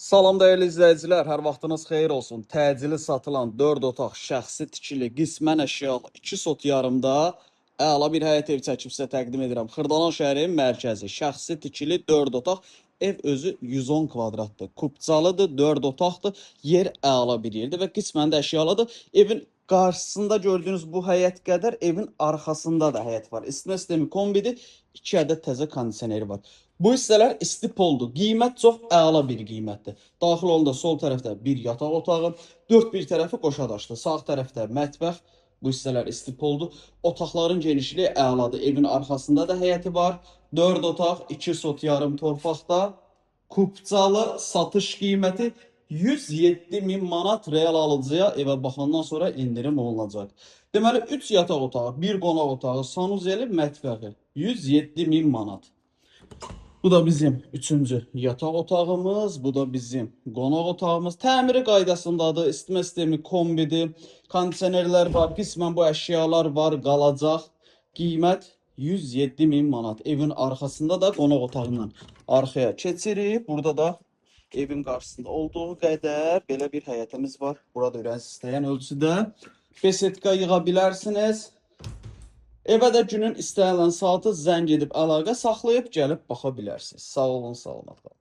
Salam dəyərli izləyicilər, hər vaxtınız xeyir olsun. Təcili satılan 4 otaq şəxsi tikili, qismən əşyalı 2 sot yarımda əla bir həyət ev çəkib sizə təqdim edirəm. Xırdalan şəhərinin mərkəzi, şəxsi tikili 4 otaq, ev özü 110 kvadratdır. Kupçalıdır, 4 otaqdır, yer əla bir yerdir və qismən də əşyalıdır. Evin qarşısında gördüyünüz bu həyət qədər evin arxasında da həyət var. İsitmə sistemi kombidir, 2 ədəd təzə kondisioneri var. Bu hissələr istipoldur. Qiymət çox əla bir qiymətdir. Daxil olanda sol tərəfdə bir yataq otağı, dörd bir tərəfi qoşa daşlı. Sağ tərəfdə mətbəx, bu hissələr istipoldur. Otaqların genişliyi əladır. Evin arxasında da həyəti var. 4 otaq, 2 sot yarım torpaqda. Kupçalı satış qiyməti 107 min manat real alıcıya evə baxandan sonra endirim olunacaq. Deməli 3 yataq otağı, 1 qonaq otağı, sanuzeli, mətbəxi 107 min manat. Bu da bizim üçüncü yataq otağımız, bu da bizim qonaq otağımız. Təmiri qaydasındadır, isitmə sistemi kombidir, kondisionerlər var, qismən bu əşyalar var, qalacaq. Qiymət 107 min manat. Evin arxasında da qonaq otağından arxaya keçirik. Burada da evin qarşısında olduğu qədər belə bir həyətimiz var. Burada ürəniz istəyən ölçüdə besetka yığa bilərsiniz. Evə də günün istənilən saatı zəng edib əlaqə saxlayıb gəlib baxa bilərsiniz. Sağ olun, salamat qalın.